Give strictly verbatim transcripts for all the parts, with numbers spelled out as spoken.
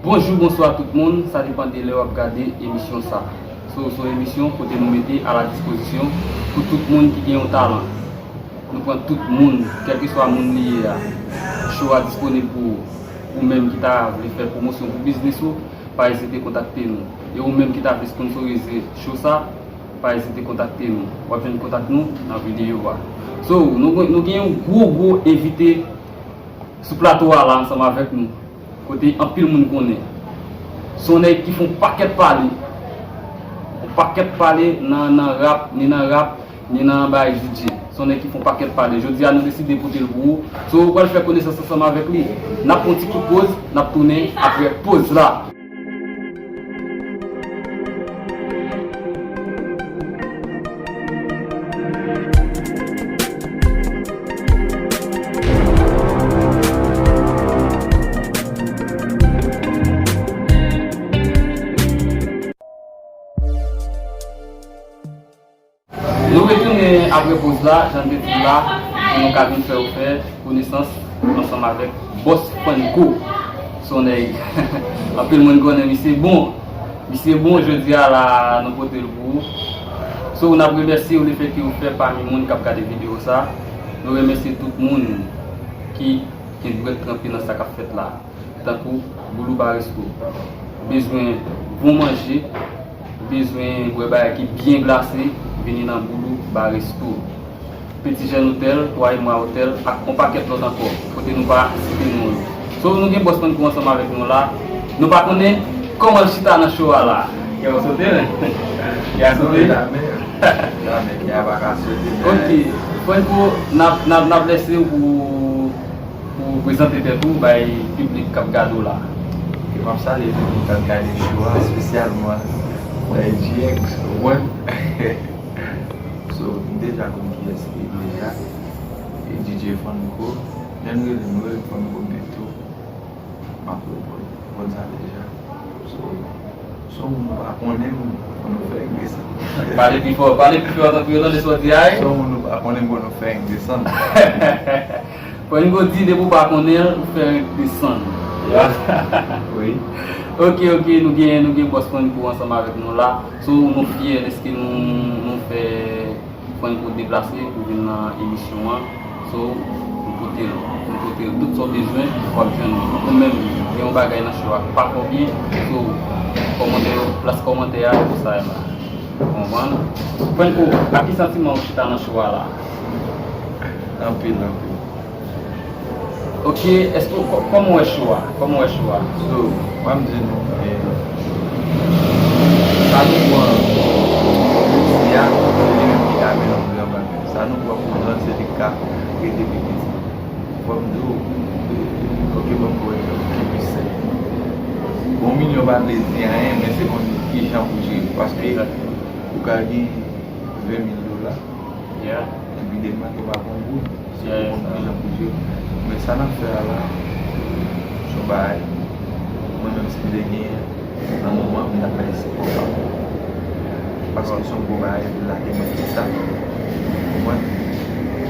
Bonjou, bonswa tout moun, sa depann de lè w ap gade emisyon sa. Se yon emisyon kote nou mete a la dispozisyon pou tout moun ki gen yon talan. Nou pran tout moun, kèlkeswa moun li ye a. Show a disponib pou ou. Ou menm ki ta vle fè pwomosyon pou biznis ou, pa ezite kontakte nou. E ou menm ki ta vle sponsorize show sa, pa ezite kontakte nou. W ap jwenn kontak nou nan videyo a. So, nou, nou gen yon gwo, gwo envite sou plato a la ansanm avèk nou, kote anpil moun konnen. Se yon nèg ki fè yon pakèt pale. Yon pakèt pale nan, nan rap, ni nan rap, ni nan bagay D J. Se yon nèg ki fè yon pakèt pale. Jodi a, nou deside pote l pou ou. So, ou pral fè konesans ansanm avèk li. N ap pran yon ti kout poz, n ap tounen apre poz la. Nou retounen apre poz la, jan m te di w la, pou nou ka vin fè w fè konesans ansanm avèk Bòs Franco. Se yon nèg anpil moun konnen, misye bon. Misye bon, jodi a la, nou pote l pou ou. So, n ap remèsye w lefètke w fè pami moun k ap gade videyo sa. Nou remèsye tout moun ki gen dwèt tranpe nan sa k ap fèt la. Tankou Boulou Bar Resto. Bezwen bon manje, bezwen bwè bagay ki byen glase, vini nan Boulou Bar Resto. Petit Jeune Hotel, Twa Emwa Hotel, ak yon pakèt lòt ankò, kote nou pa site non yo. So, nou gen Bòs Franco ansanm avèk nou la. Nou pa konnen kòman l chita nan show a la. Kè w sote, men. Kè a sote. Jamè, jamè, kè a pa ka sote, men. Ok. Franco, n ap, n ap, n ap lèse w pou pou w prezante tèt ou bay piblik k ap gade w la. E m ap salye piblik k ap gade show a, espesyalman frè G X, ou konprann? So, m deja konn kiyès li deja. E D J Franco, lè n rele m, rele Franco Beto, m ap reponn. Ou konn sa deja. So, se yon moun ou pa konnen m, fò nou fè yon desann. Pale pi fò, pale pi fò, tankou yo tande sa w di a. Se yon moun ou pa konnen m, fò nou fè yon desann. Franco di, depi w pa konnen l, ou fè yon desann. Wi. Ok, ok, nou gen, nou gen Bòs Franco ansanm avèk nou la. So, nou fyè dèske nou, nou fè Franco deplase pou vin nan emisyon an. So, nou pote l, nou pote l tout sa w bezwen, w ap jwenn li. Ou menm, gen yon bagay nan show a k pa fè w byen, so, kòmantè yo, plas kòmantè a, pou sa la. Ou konprann? Franco, ak ki santiman ou chita nan show a la? Anpil, anpil. Ok, èske w, kò-, kòman w wè show a? Kòman w wè show a? So, mwen m di nou, eh, sa nou pran isi a, se li menm ki ka mennen yon gran bagay. Sa nou pran pou grann, se li ki ka rete pi piti. Fò m di w, eh, ok, ban m ba w egzanp ki pi senp. Yon milyon pa vle di anyen, men se konn kijan pou jere. Paske ou ka gen ven mil dola, Yeah. Epi demen maten w pa konn pou, si w konn kijan pou jere. Men sa n ap fè a la, se yon bagay, mwen menm si m te genyen, nan moman an, m t ap bay sipò sa. Paske se yon gwo bagay, epi lage mwen tout sa. Ou konprann?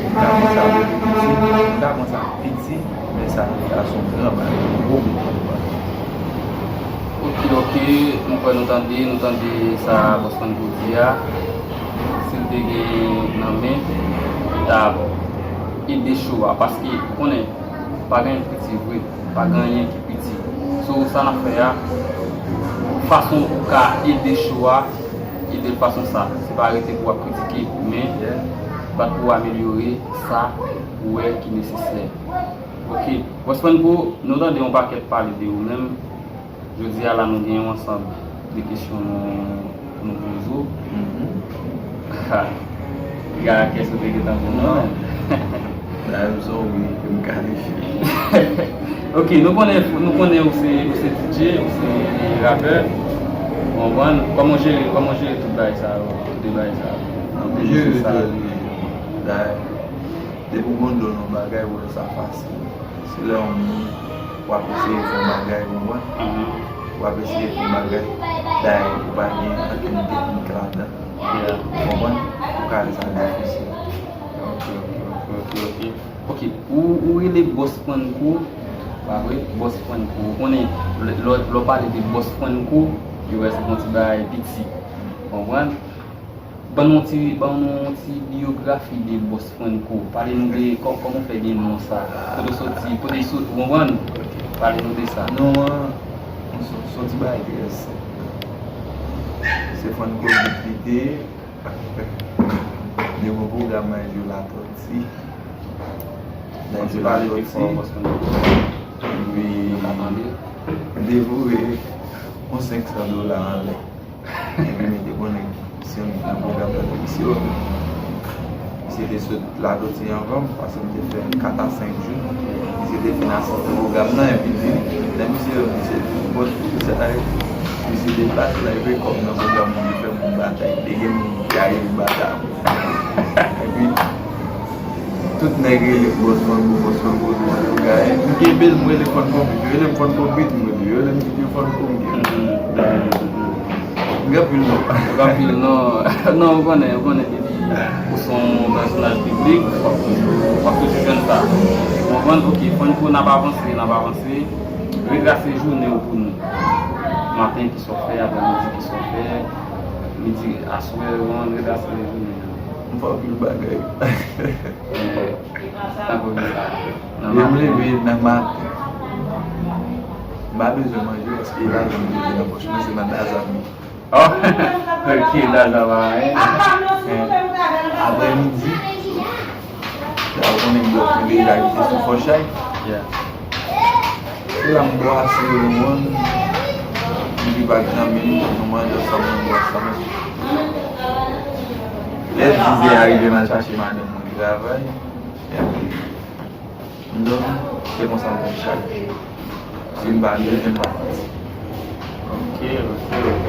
M ta pran sa pou piti, m ta pran sa piti, men sa n ap fè a se yon gran bagay, yon gwo bout travay. Ok, ok, m kwè nou tande, nou tande sa Bòs Franco di a. Si l te gen nan men, li ta ede show a, paske ou konnen, pa gen anyen ki piti vre, pa gen anyen ki piti. So, sa n ap fè a, fason ou ka ede show a, ede l fason sa. Se pa rete pou w ap kritike, men bat pou w amelyore sa ou wè ki nesesè. Ok, Bòs Franco, nou tande yon pakèt pale de ou menm. Jodi a la, nou gen yon ansanm de kesyon nou, nou poze w. Mhm. Piga kès ou te gentan pou nou. Non. Dayè, m se yon wi, m kalifye. Ok, nou konnen, nou konnen ou se, ou se D J, ou se rapè. Ou konprann? Kòman w jere, kòman w jere tout bagay sa yo, tout de bagay sa yo? Nan biznis sa, dayè, depi w gen don nan bagay, ou wè sa fasil. Se lè yon moun, w ap eseye fè yon bagay, ou konprann? Mhm. W ap eseye fè yon bagay, dayè, ou pa gen okenn teknik ladan. Yeah. Ou konprann? Ou ka wè sa difisil. Ok, ok, ok, ok, ok. Ok, ou, ou rele Bòs Franco, Pa vre? Bòs Franco. Ou konnen, lè, lè, lè w pale de Bòs Franco, yo wè se yon ti bagay piti. Konprann? Ban nou ti, ban nou ti biyografi de Bòs Franco. Pale nou de kò-, kòman w fè gen non sa. Kote w soti, kote w soti, ou konprann? Pale nou de sa. Non an, se, se yon ti bagay trè senp. Se Franco Beat li te ye. Li gen yon pwogram nan Joe Latortue. Nan Joe Latortue. Epi, m te voye yon senk san dola anlè. Epi, m te konnen se yon pwogram nan misye. Misye te sot Latortue anvan m, paske m te fè kat a senk jou. Misye te fin asiste pwogram nan, epi l vini. Lè misye, misye, bon, misye, misye te pase la, epi kòm nan pwogram nan, li fè moun batay. Te gen moun ki arive batay. Epi, tout nèg rele Bòs Franco, Bòs Franco, Bòs Franco, gaye. M kenbe l, m rele Franco Beat, yo rele m Franco Beat, m rele, yo rele m Franco Beat. M gen anpil non. Ou gen anpil non. Non, ou konnen, ou konnen depi ou se yon pèsonaj piblik, w ap toujou, w ap toujou jwenn sa. Ou konprann? Ok, Franco, n ap avanse, n ap avanse. Retrase jounen w pou nou. Maten, kisa w fè, aprèmidi, kisa w fè, midi, aswè, ou konprann, retrase jounen an. M fè anpil bagay. Eh, tankou kisa? Nan maten. Lè m leve nan maten, m pa bezwen manje paske lajan m deja nan pòch mwen, se nan Dazan m ye. Oh, ok, Dazan pa anyen. Eh, aprèmidi, la ou konnen m bò, m deja rete sou fò chay. Yeah. Se la m bwase yon wonn, m di pa gen anyen, nou manje ansanm, nou bwè ansanm. Lè dizè a rive, m al chache madanm mwen travay. Epi, m dòmi, se konsa m fè chak jou. Si m pa leve, m pa pati. Ok, ok, ok.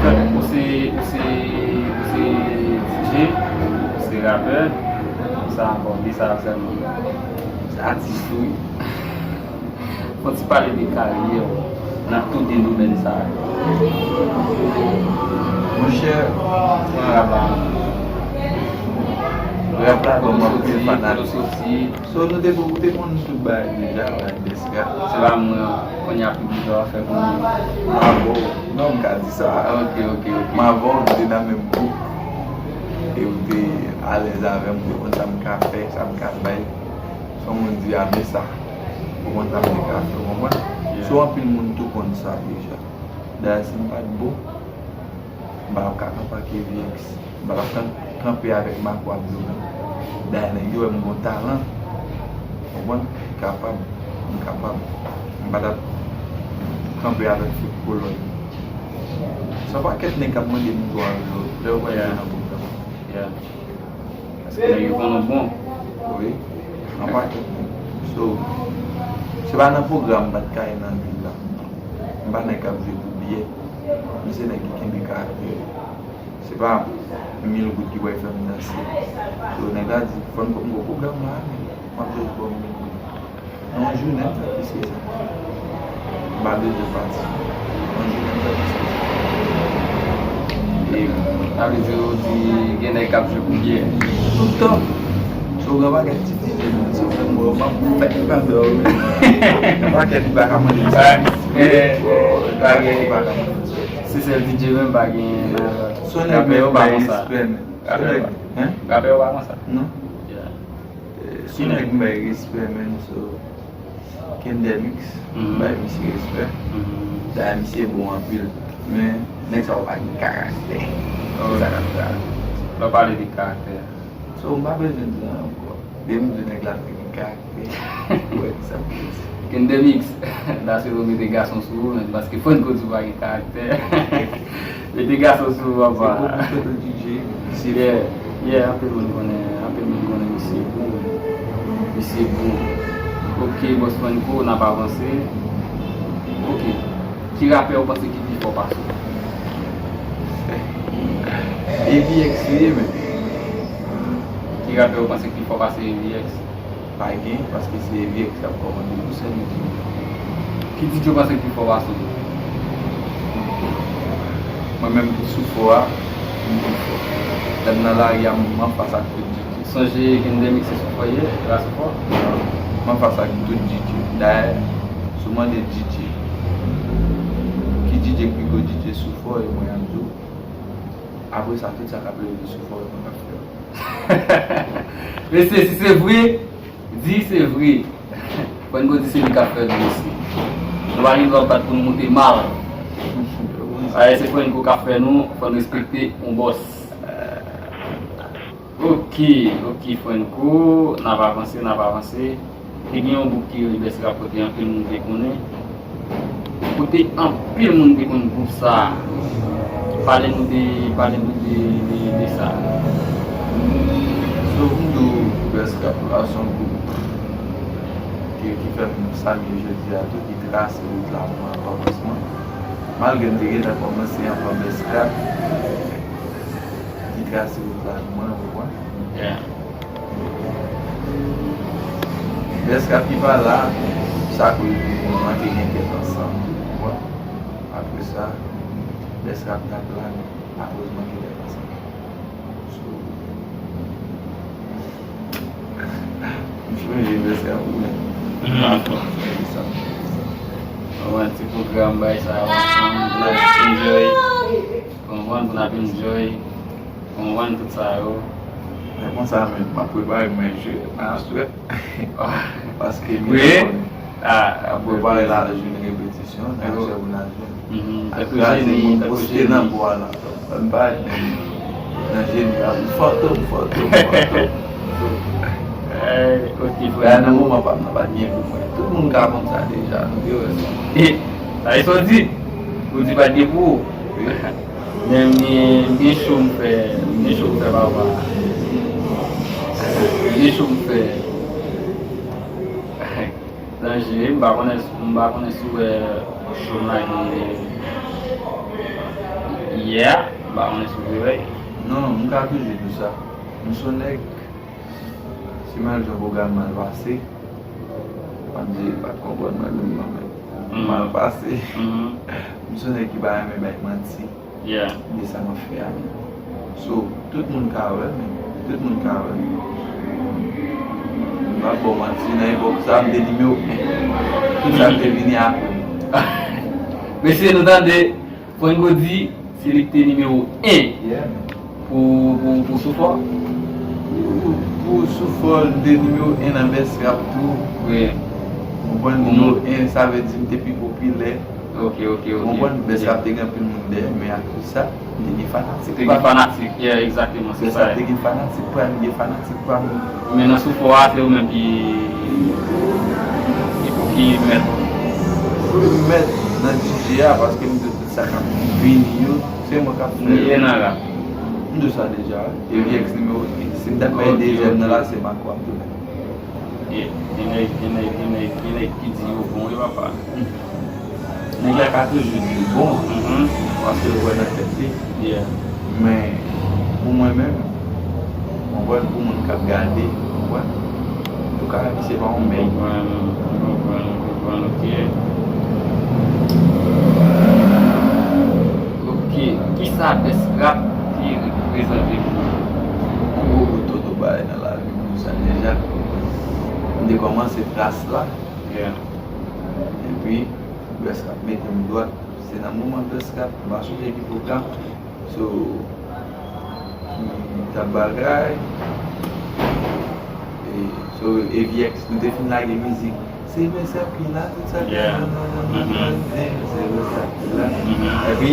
Ou se, ou se, ou se D J, ou se rapè, ou sa ankò, de sa sèlman. Atis tou wi. Fò ti pale de karyè w nan tout de domèn sa yo. Monchè, mwen rap la. Rap la ban m anpil fanatik. So, nou te, ou te konn tout bagay deja, bagay deska. Se pa mwen, kounye a piblik la w ap fè konnen. M avè w. Non, m ka di sa. Ok, ok, ok. M avè w, nou te nan menm gwoup. E ou te alèz avè m, ou te konn sa m ka fè, sa m ka bay. Kòm ou di, a, men sa. Ou konn sa m te ka fè, ou konprann? Yeah. So, anpil moun tou konn sa deja. Dayè, si m pa t bon, m pa t ap ka kanpe ak Heavy X. M pa t ap kan-, kanpe avèk Marco Abdo menm. Dayè, nèg yo wè m gon talan. Ou konprann? Kapab. M kapab. M pa t ap kanpe avèk Fout Kolòn. Se yon pakèt nèg k ap mande m tou avè yo. Lè yo wè yo nan pwogram. Yeah. Paske nèg yo konn ou bon. Wi. Yon pakèt nèg. So, se pa nan pwogram m pa t ka ye nan vil la. M pa nèg k ap jwe pou biyè. M se nèg ki kenbe karaktè. Se pa mil goud ki pral fè m danse. So, nèg la di, fò n pran pwogram la, men m ap jwe pou mil goud. Nan yon jounen, m fè plis ke sa. M pa bezwen pati. Nan yon jounen, m fè plis ke sa. E, sa vle di, ou di, gen nèg k ap jwe pou biyè. Tout tan. So, gen yon pakèt ti DJ menm, si w fè m wè, m ap fè m fè dòmi. Gen yon pakèt ki pa ka mande m sa. Gen yon pakèt ki pa ka mande m sa. Se sèl DJ menm pa gen nan lòt. Rapè yo pa konsa. Rapè yo pa konsa. Non. Yeah. Eh, sou nèg m bay respè, menn, so, Kendemix, m bay misye respè. Dayè, misye bon anpil. Men, nèg sa yo pa gen karaktè. Se sa k ap travay. Lè w pale de karaktè. So, m pa bezwen di anyen ankò. Depi m di nèg la pa gen karaktè, ou wè ki sa m vle di. Kendemix, dase yo mete gason sou ou, menn, paske Franco di w pa gen karaktè. Mete gason sou ou, papa. Se pwodiktè tou, DJ, misye fò. Yeah, yeah, anpil moun konnen, anpil moun konnen misye bon. Misye bon. Ok, Bòs Franco, n ap avanse. Ok. Ki rapè ou panse ki pi fò pase w? Heavy X li ye, men. Ki rapè ou panse ki pi fò pase Heavy X? Pa gen, paske se Heavy X k ap kòmande pou sèn yo. Ki DJ w panse ki pi fò pase w? Mwen menm ki sou fò a, m pi fò. Lè m nan lari a, m anfas ak tout DJ. Sonje Kendemix se sou fò l ye, e pa sou fò? Non. Anfas ak tout D J. Dayè, si w mande D J, ki D J k pi gwo D J sou fò, e mwen ap di w. Apre sa, tout sa k ap leve sou fò, e mwen k ap fè yo. Mesye, si se vre, di se vre. Frenco di se li k ap fè nou osi. Nou pa gen dwa bat pou nou moute mal. Dayè, se Frenco k ap fè nou, fò n respekte yon bòs. Ok, ok, Frenco, n ap avanse, n ap avanse. Te gen yon gwoup ki rele Best Rap kote anpil moun te konnen. Kote anpil moun te konn gwoup sa a. Pale nou de, pale nou de, de, de sa. So, m di w, Best Rap la se yon gwoup ki, ki fè m salye jodi a tou, ki trase wout la pou mwen an kòmansman. Malgre m te gentan kòmanse anvan Best Rap, ki trase wout la pou mwen, ou konprann? Yeah. Best Rap ki pa la, sa koz nou manke gen tèt ansanm, ou konprann? Apre sa, Best Rap t ap la, akoz manke tèt ansanm. So, m chanje Best Rap ou menm. Mhm. Pa fò, m chanje sa. Yon ti pwogram bay sa yo ansanm, pou n ap enjoy. Konprann, pou n ap enjoy. Konprann tout sa yo. Men konsa menm, m ap prepare mwen jwe nan aswè. Paske m ap prepare la, jwe nan repetisyon, nan aswè pou n al jwe. Al kraze moun, poste nan bwa la. M pa nan jeni la, m fantom, fantom, fantom. Eh, ok, frè. Nan moman pa m nan pa t gen pou mwen. Tout moun ka konn sa deja, nou te wè sa. E, sa e sa w di? Ou di pa t gen pou ou? Wi. Men m gen, m gen show m fè, m gen show m fè papa. M gen show m fè. Danje, m pa konnen, m pa konnen si w wè show m la gen yè, m pa konnen si w te wè. Non, m ka toujou di w sa. M se yon nèg, si m al jwenn pwogram mal pase, m ap di, pa t konprann mwen menm non, men mal pase. M se yon nèg ki pa renmen bay manti. Yeah. De sa m ap fè a menm. So, tout moun ka wè, men tout moun ka wè. M p ap ba w manti, nan epòk sa a, m te nimewo en. Tout sa k te vini apre m. Mesye, nou tande, Frenco di, se li k te nimewo en. Yeah, man. Pou, pou, pou Soufò? Pou, pou Soufò, m te nimewo en nan Best Rap tou. Wi. Ou konprann? Nimewo en, sa vle di m te pi popilè. Ok, ok, ok. Ou konprann? Best Rap te gen anpil moun dèyè, men akoz sa, m te gen fanatik pa m. Te gen fanatik, yeah, egzakteman, se sa. Best Rap te gen fanatik pa m, gen fanatik pa m. Men nan Soufò a, se ou menm ki, ki, ki mèt. Wi, m mèt nan D J a, paske m di w tout sa k ap vini yo, se mwen k ap fè yo. Li ye nan rap. M di w sa deja, wi. E V X nimewo en. Si m ta fè dezyèm nan la, se Mako ap tounen. Gen, gen nèg, gen nèg, gen nèg, gen nèg ki di yo bon, wi, papa. Nèg la ka toujou di l bon, paske l wè nan tèt li. Yeah. Men, pou mwen menm, konprann, pou moun k ap gade, konprann, antouka, misye pa yon mèg. Konprann, konprann, konprann, ok. Ok, kisa Best Rap te reprezante pou ou? Yon gwo bout oto bagay nan lavi m, nou sa deja. M te kòmanse tras la. Yeah. Epi, Best Rap mete m dwat. Se nan moman Best Rap, m pa sonje ki pwogram. So, m t ap bagay. E, so, E V X, nou te fin lage mizik. Se Best Rap ki la, tout sa ki la, nan, nan, nan, nan, nan, se Best Rap ki la. Epi,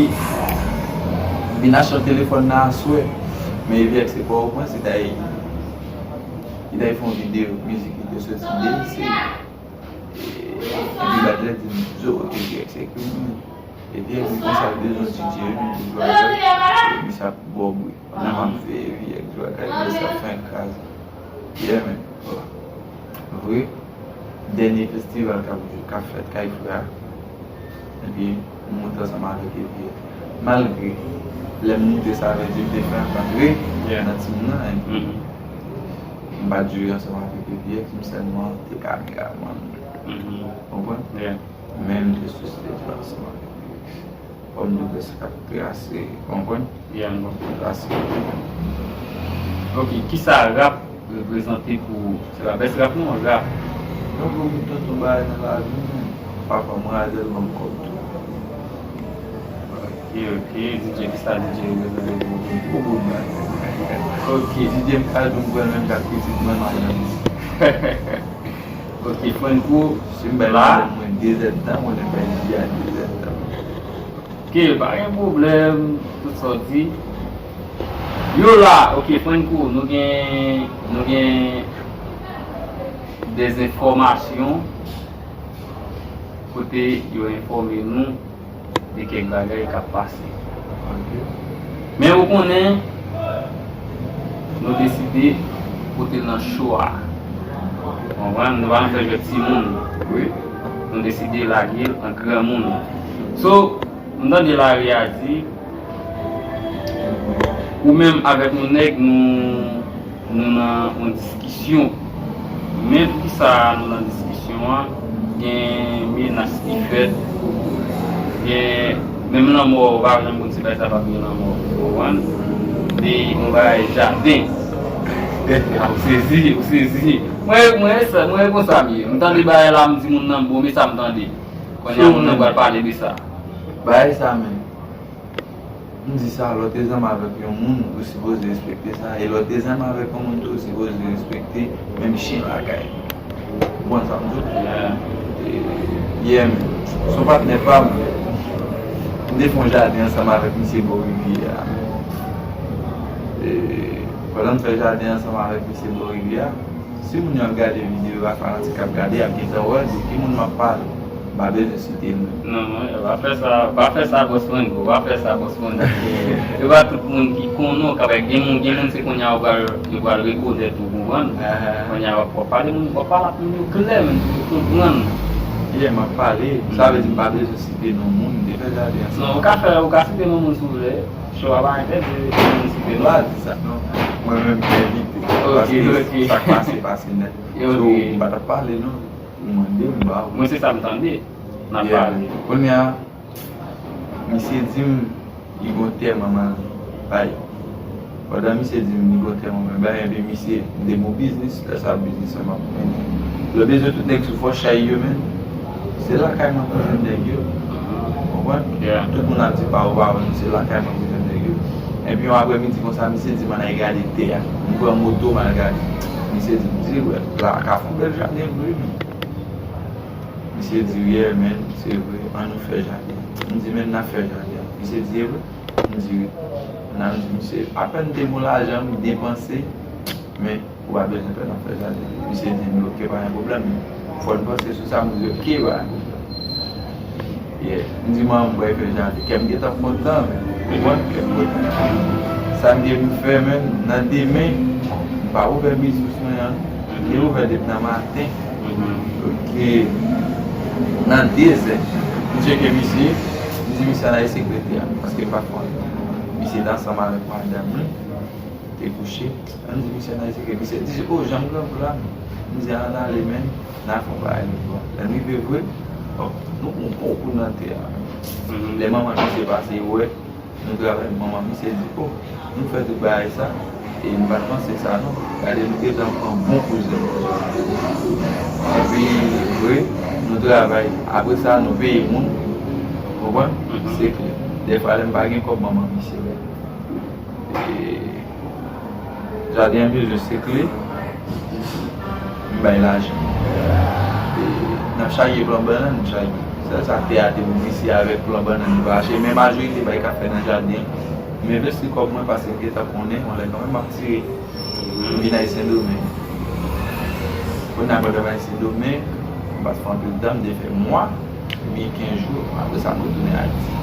vin achte yon telefòn nan aswè. Men E V X se pa w pran, se ta ye. Li ta fè yon videyo, mizik li te soti de, se, epi Badlè di m, "Zo, ok, T X ekri m." Epi li di konsa, "L bezwen D J, wi, men pou jwe avè l, misye ap ba w bri." Pandan m ap veye, epi T X jwe ak Badlè, sa fè yon kraz. Yeah, man. Vre, dènye festival k ap, k ap fèt kay frè a. Epi, m moute ansanm avèk Evier. Malgre, lè m moute, sa vle di m te fè antre nan tim nan, epi m pa t jwe ansanm avèk Evier, m sèlman te kameramann. Konprann? Men m te sou stage la ansanm avèk Evier. Kòm nou prèske ap trase, konprann? Yeah, m konprann. Trase. Ok, kisa rap reprezante pou ou? Se pa Best Rap non, rap. Mwen gen tonton bagay nan lavi, men papa mwen a tèlman kòb tou. Ok, ok, D J, kisa D J reprezante pou ou? Gwo bout bagay. Ok, D J m ka di m pran menm kat pitit mwen, m ap nan lis. Ok, Franco, si m bay la, mwen de zèdtan, mwen bay J A de zèdtan. Ok, pa gen pwoblèm, tout sa w di. Yo la, ok, Franco, nou gen, nou gen des enfòmasyon kote yo enfòme nou de kèk bagay k ap pase. Ok. Men ou konnen, nou deside pote l nan show a. Konprann? Nou pa nan fè jwèt timoun. Wi. Nou deside lage l an granmoun. So, m tande Lari a di, ou menm avèk nou nèg, nou, nou nan yon diskisyon. Men poukisa nou nan diskisyon an? Gen menas ki fèt, gen menm lanmò, ou pa janm konn si bagay sa p ap gen lanmò, ou konprann? De yon bagay jaden. Ou sezi, ou sezi. Mwen, mwen, sa, mwen, konsa m ye. M tande bagay la, m di moun nan bon, men sa m tande. Kounye a, moun nan pral pale de sa. Bagay sa menm. M di sa, lè w te zanmi avèk yon moun, ou sipoze respekte sa. E lè w te zanmi avèk yon moun tou, ou sipoze respekte menm chen lakay. Ou konprann sa m di w? Yeah. E, yeah, man. Se yon patnè pa m. M te fè yon jaden ansanm avèk misye bò rivyè a. E, pandan m fè jaden ansanm avèk misye bò rivyè a, si moun yo ap gade videyo a, fanatik k ap gade, y ap gentan wè de ki moun m ap pale. M pa bezwen site non. Non, non, yo pa fè sa, pa fè sa, bòs Franco, pa fè sa, bòs Franco. E pa tout moun ki konnen w, kapab gen moun, gen moun se kounye a yo pral, yo pral rekonèt ou, konprann? Kounye a w ap, w ap pale moun, w ap pale ak moun yo klè, men yo konprann. Yeah, m ap pale, sa vle di m pa bezwen site non moun, m te fè jaden ansanm. Non, ou ka fè, ou ka site non moun si w vle. Show a pa entèdi moun site non. M pa di sa non. Mwen menm ki envite. Ok, ok. Paske sa k pase, pase nèt. Ok. So, m pa t ap pale non. Ou mande m, m ba ou. Mwen se sa m tande. N ap pale. Kounye a, misye di m li gon tè manman l bay. Pandan misye di m li gon tè manman l bay, epi misye, m te gon biznis, lè sa biznis lan m ap mennen. Lè bezwen tout nèg sou fò chay yo, men se lakay mwen pou jwenn nèg yo. Konprann? Yeah. Tout moun ap di pa ou pa ou, se lakay mwen pou jwenn nèg yo. Epi yon aprèmidi konsa, misye di m ann al gade tè a. M pran moto, m al gade. Misye di m dirèk, la ka fè yon bèl jaden vre, men. Misye di, yeah, man, se vre, ann nou fè jaden. M di, men n ap fè jaden. Misye di, e vre? M di, wi. N al di, misye, apèn m te gon lajan, m depanse, men ou pa bezwen pè, n ap fè jaden. Misye di m, ok, pa gen pwoblèm. Fò n panse sou sa, m di, ok, pa gen pwoblèm. Yeah. M di, manman m pral fè jaden. Kè m gentan kontan, men. Ou konprann? Kè m kontan. Sa m gen pou m fè, men, nan demen, m pa ouvè biznis mwen an. M te ouvè depi nan maten. Ok. Nan de zè, m tcheke misye, m di misye al al sekretè a, paske m pa t konn. Misye t ansanm avèk madanm li, te kouche. M di misye al al sekretè. Misye di, o, jan m grangou la, m di, ann ale, men, n al fè yon bagay lòt bò. Lè n rive vre, bon, nou pran yon kou nan tè a. Lè manman misye pase, yo wè, nou travay, manman misye di, o, nou fè tout bagay sa, e m pa t panse sa non. Gade, nou gentan pran bon kou zèb. Epi, vre, nou travay. Apre sa, nou peye moun. Konprann? Se klè. Dèfwa, lè m pa gen kòb, manman misye wè. E, jaden an bezwen sekle, m bay lajan. E, n ap chaye plan bannann, n chaye. Sèl sa, tè a te pou visye avèk plan bannann, li pa mache. Men majorite bagay k ap fèt nan jaden an, m envesti kòb mwen paske m gentan konnen, yon lè kanmenm m ap tire. M vin al Sendomeng. Kounye a, pandan m al Sendomeng, m pa t fè anpil tan, m te fè mwa, epi kenz jou, apre sa, m retounen Ayiti.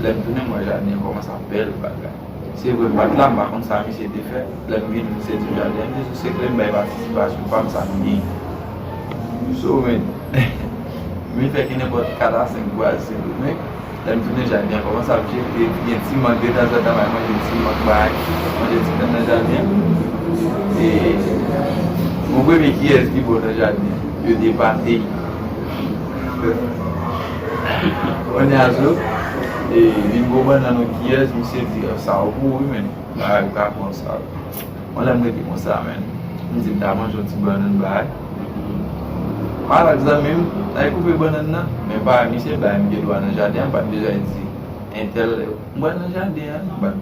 Lè m tounen, m wè jaden an kòmanse ap bèl bagay. Se vre, m pa t la, m pa konn sa misye te fè. Lè m vin, misye di m jaden an, se klè m bay patisipasyon pa m sa m gen. So, men, m vin fè ki nenpòt kat a senk vwazen, men, lè m tounen jaden an kòmanse ap jete, gen ti mank detanzantan, m al manje ti mank, bay, manje ti grenn nan jaden an. E, mon premye kiyès ki bon nan jaden an, yo te pate. Kounye a, so, e, vin gon bannann yon kiyès, misye di, sa ou pou ou, wi, men. Bagay ou ka pran sa. Mwen, lè m rete konsa, men, m di m ta manje yon ti bannann bay. Malak zanmi m, al koupe bannann nan. Men pa misye bay m gen dwa nan jaden an, m pa t bezwen di entèl, m pral nan jaden an, m pa t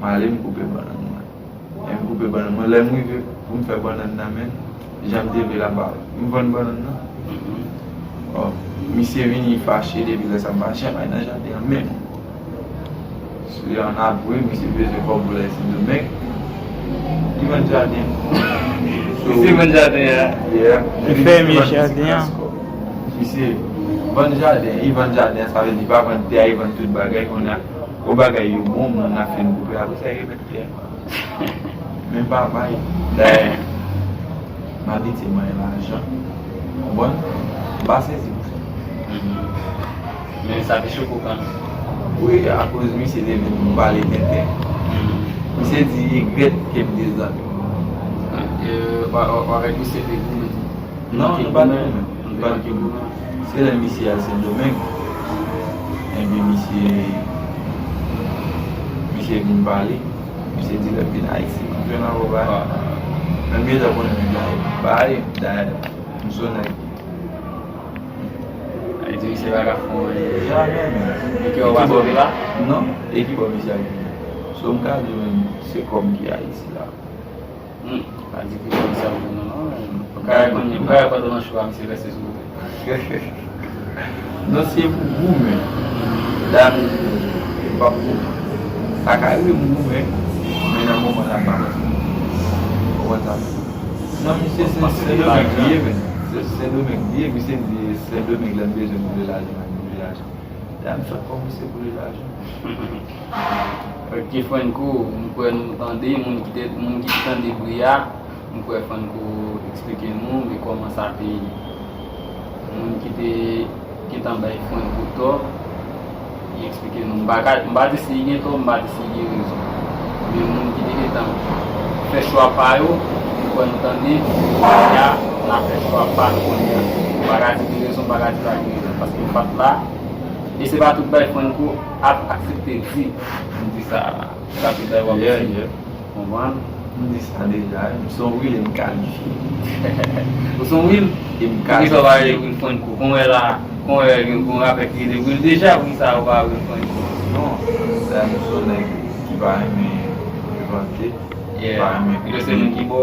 M ale, m koupe bannann mwen. Lè m koupe bannann mwen, lè m rive pou m fè bannann nan, men, jan m te vle la, m pa, m vann bannann nan. Bon, misye vini fache, depi lè sa m pa janm al nan jaden an menm. Se ann apre, misye bezwen kòb pou l al Sendomeng. Li vann jaden. So, misye vann jaden an. Yeah. Li fèmen jaden an. Misye vann jaden, li vann jaden an, sa vle di li pa vann tè a, li vann tout bagay, kounye a, yon bagay yo bon, moun nan fin koupe, apre sa, li remèt tè a. Men pa bay. Dayè, m abitye manyen lajan. Konprann? M pa sezi pou sa. Men sa te choke w kanmenm. Wi, akoz misye te vin pou m pale tenten. Misye di li regrèt ke m te zanmi. Ou avèk misye te goumen? Non, nou pa t goumen. Nou pa t goumen. Se lè misye al Sendomeng, enben misye, misye vin pale. Misye di lè m vin Ayiti, m jwenn avè w, bay. Men m gentan konnen nèg la, bay, dayè, m se yon nèg. Sa vle di misye pa ka fè w anyen. Jamè, men. E kè w pa sove la? Non, e ki bò misye al vini? So, m ka di w menm, se kò m ki Ayiti la. Hmm, pa di ki komisè pou nou non, men. Ou ka rekonn, ou ka rekonn nan chou a, misye vèse sou ou. Non, se pou goumen. Dayè, m p ap goumen. Sa ka rive m goumen, men nan moman la, m pa panse. Ou konprann sa? Non, misye se Sendomeng li ye, men. Se Sendomeng li ye, misye di Sendomeng lè m bezwen m vle lajan, m vle lajan. Dayè, m sot kòm misye pou vle lajan. Ok, Franco, m kwè nou tande, moun ki te, moun ki tande bri a, m kwè Franco eksplike nou, men kòman sa te ye. Moun ki te gentan bay Franco tò, li eksplike nou. M pa ka, m pa di si li gen tò, m pa di si li gen rezon. Men moun ki te gentan fè chwa pa yo, m kwè nou tande, kounye a, n ap fè chwa pa nou kounye a. M pa ka di gen rezon, m pa ka di pa gen rezon, paske m pa t la, e se pa tout bagay Franco ap aksepte di. M di sa la. Sa tout bagay w ap di. Konprann? M di sa deja, m se yon Willy, m kalifye. Ou se yon Will? E m kalifye. Poukisa w pa rele Will Franco? Konwè la, konwè gen yon rapè ki rele Will deja, poukisa w pa Will Franco? Non, sa m se yon nèg ki pa renmen vante, ki pa renmen. Yo se moun ki bò.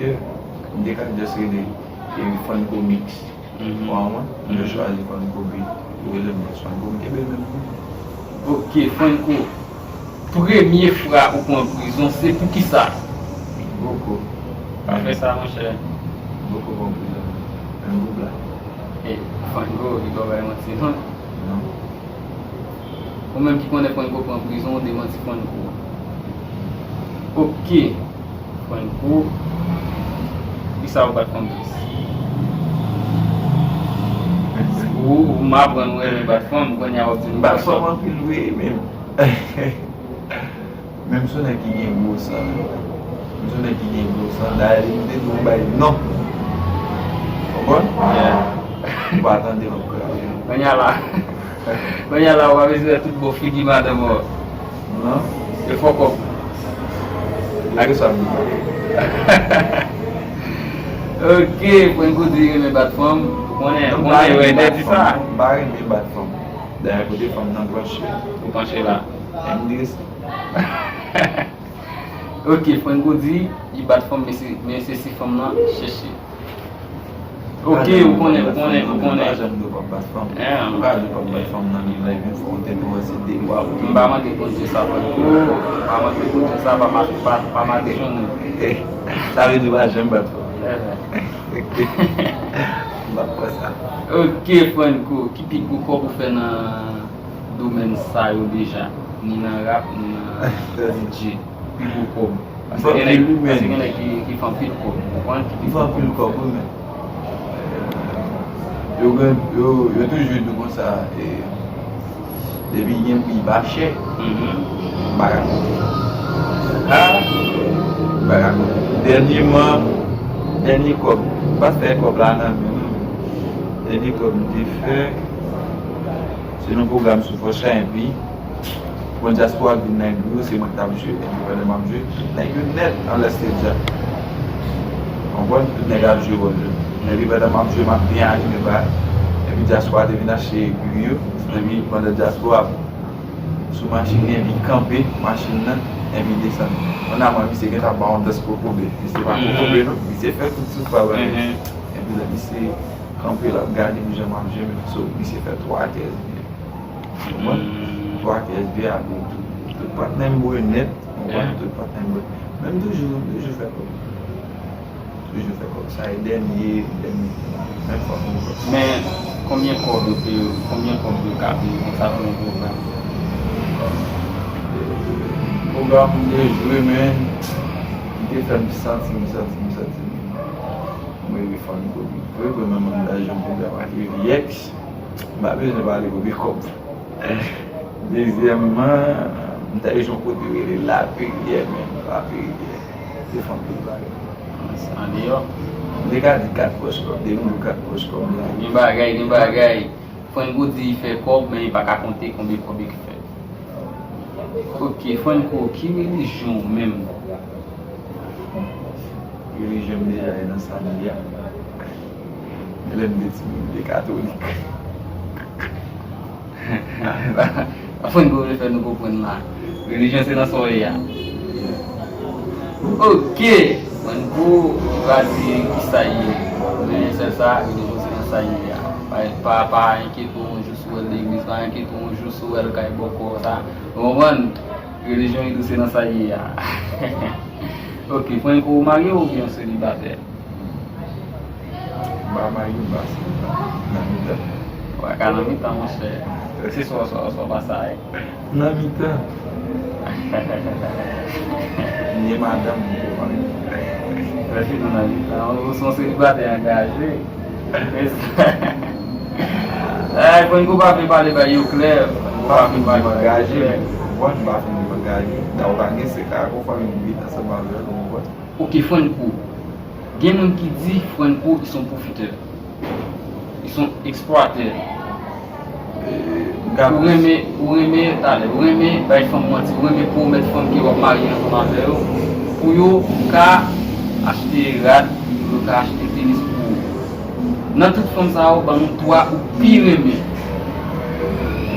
Yeah. M te ka just rele Franco Mix. Mwen, mwen, yo chwazi Franco Beat, yo rele m Boss Franco, m kenbe l menm jan. Ok, Franco, premye fwa ou pran prizon, se poukisa? Boko. Pa fè sa, monchè. Boko pran prizon. Menm pou blag. E, Franco, li pa bay manti, non. Non. Ou menm ki konnen Franco pran prizon, ou demanti Franco. Ok. Franco, kisa ou bat fanm plis? Ou, ou m aprann ou renmen bat fanm, kounye a w ap di m bat fanm. M bat fanm anpil, wi, men. Men m se yon nèg ki gen gwo san. M se yon nèg ki gen gwo san. Dayè, m te di yon bagay, non. Konprann? Yeah. Ou pa tande m ap kraze. Kounye a la. Kounye a la, w ap eseye tout bò figi madanm ou. Non. E fò kòb. Ak sa m di. Ok, Franco di renmen bat fanm. Ou konnen, ou konnen yo entèdi sa. M pa renmen bat fanm. Dayè, kote fanm nan panche. Ou panche la. M di Ok, Franco di li bat fanm, men se, men se si fanm nan chèche. Ok, ou konnen, ou konnen, ou konnen. Pa janm di w p ap bat fanm. Ou pa di w p ap bat fanm nan men lè vin fè yon tèt ou se de bwa pou. M pa mande Bondye sa, Franco. M pa mande Bondye sa, pa ma-, pa, pa madichon. Sa vle di w pa janm bat fanm. M p ap fè sa. Ok, Franco, ki pi gwo kòb ou fè nan domèn sa yo deja, ni nan rap, ni nan D J, pi gwo kòb. Paske gen nèg, paske gen nèg ki, ki fè anpil kòb, ou konprann? Ki pi gwo kòb ou fè. Yo gen, yo, yo toujou di konsa, e, depi gen pri pa chè, m pa ka konte. M pa ka konte. Dènyèman, dènyè kòb, m pa fè kòb la nan men m. Dènyè kòb m te fè, se nan pwogram sou Fòs la, epi, bon, dyaspora vin nan biro, se mwen k t ap jwe, epi pandan m ap jwe, tout nèg yo nèt anlè stage la. Konprann? Tout nèg ap jwe wòl yo. Epi pandan m ap jwe, m ap byen anime bal. Epi dyaspora te vin achte bri yo. Epi pandan dyaspora ap sou machin li, epi kanpe machin nan, epi desann. Pandan mwen, misye gentan ba yon dans kokobe. Misye pa kokobe non, misye fè tout souf pa bal. Epi lè misye kanpe, l ap gade m jan m ap jwe, so misye fè twa kè. Konprann? Twa kè S B A, bon, tout, tout patnè m bwè nèt, konprann? Tout patnè m bwè. Men m toujou, toujou fè kòb. Toujou fè kòb. Sa e dènye, dènye. Menm fòk m fè. Men, konbyen kòb yo peye, konbyen kòb yo ka peye konsa pou yon pwogram? Pwogram m te jwe, men, m te fè m santi m, santi m, santi m. Mwen, fanmi kote. Vre, vre, men, mwen, m ta jwenn pwogram ak Leviex. M pa bezwen pale konbyen kòb. Dezyèmman, m ta jwenn kote rele Laperyè, men Laperyè se fanm ki pale. Andeyò. M te ka di kat pòch kòb, depi m di w kat pòch kòb la. Gen bagay, gen bagay. Franco di li fè kòb, men li pa ka konte konbyen kòb li fè. Ok, Franco, ki relijyon w menm? Relijyon m deja e nan sa m ye a. Men lè m te timoun, m te katolik. Franco vle fè nou konprann la. Relijyon se nan sa w ye a. Ok, Franco, li pa di kisa l ye. Men sèl sa, relijyon se nan sa l ye a. Pa, pa, pa enkyete w yon jou si w wè l legliz, pa enkyete w yon jou si w wè l kay bòkò sa. Ou konprann? Relijyon li tou se nan sa l ye a. Ok, Franco, ou marye oubyen w selibatè? M pa marye, m pa selibatè. Nan mitan. Ou pa ka nan mitan, monchè. Se swa, swa, swa pa sa, wi. Nan mitan. M gen madanm, m poko marye. Prèske nou nan mitan. Ou se yon selibatè angaje. Ay, Franco pa vle pale bagay yo klè. Franco pa vle pale bagay yo klè. Bon, m pa fin angaje. Da ou pa gen sèk a konfòm m viv ansanm avè l, ou konprann? Ok, Franco. Gen moun ki di Franco, ils sont profiteurs. Ils sont exploiteurs. Ou renmen, ou renmen, talè, ou renmen bay fanm manti, ou renmen pwomèt fanm ke w ap marye ansanm avè yo, pou yo ka achte rad, pou yo ka achte tenis pou ou. Nan tout fanm sa yo, ban nou twa ou pi renmen.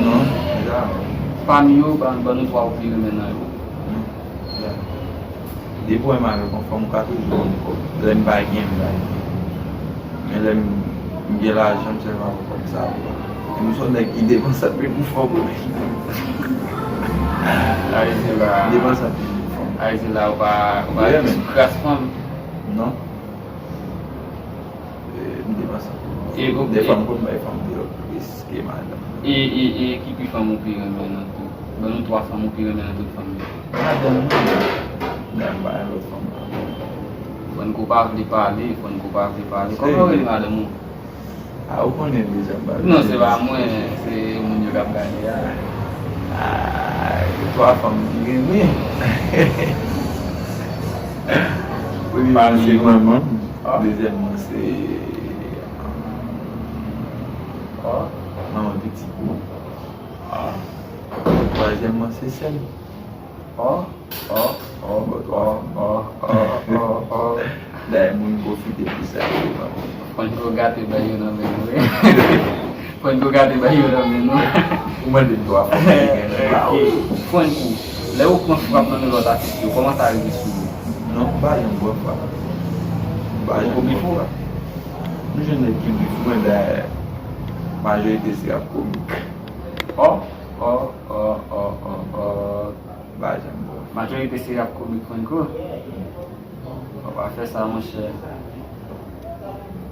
Non, deja. Pami yo, ban, ban nou twa ou pi renmen nan yo. Non, deja. Depi w wè m avèk yon fanm, ou ka toujou ban m kòb. Lè m pa gen, m pa gen. Men lè m, m gen lajan, m sèvi avèk kòb sa a pou bagay. E m se yon nèg ki depanse anpil pou fanm. Ayiti la. Depanse anpil pou fanm. Ayiti la, ou pa, ou pa sou kras fanm. Non. E, m depanse anpil pou fanm. Dèfwa m konn bay fanm deyò plis ke madanm. E, e, e ki pi fanm ou pi renmen nan tout? Ban nou twa fanm ou pi renmen nan tout fanm yo. Madanm mwen, men m pa gen lòt fanm ankò. Franco pa vle pale, Franco pa vle pale. Kòman w rele madanm ou? A, ou konnen deja m pa vle. Non, se pa mwen, se moun yo k ap gade a. A, twa fanm ki renmen. Premye se manman m, dezyèm mwen se manman pitit mwen. Twazyèm mwen se sè m. Ò, ò, ò, ò, ò, ò, ò, ò. Dayè moun pwofite pou sa yo. Franco gate bay yo nan men nou, wi. Franco gate bay yo nan men nou. Ou mande m twa fwa mwen gen nan ba ou. Franco, lè ou pran frap nan men lòt atis yo, kòman sa rive sou ou? Non, m pa janm pran frap. M pa janm pran frap. M jwenn nèg ki pi fou mwen dayè. Majorite se rap komik. Ò, ò, ò, ò, ò, ò. M pa janm pran. Majorite se rap komik Franco. Fò pa fè sa, monchè.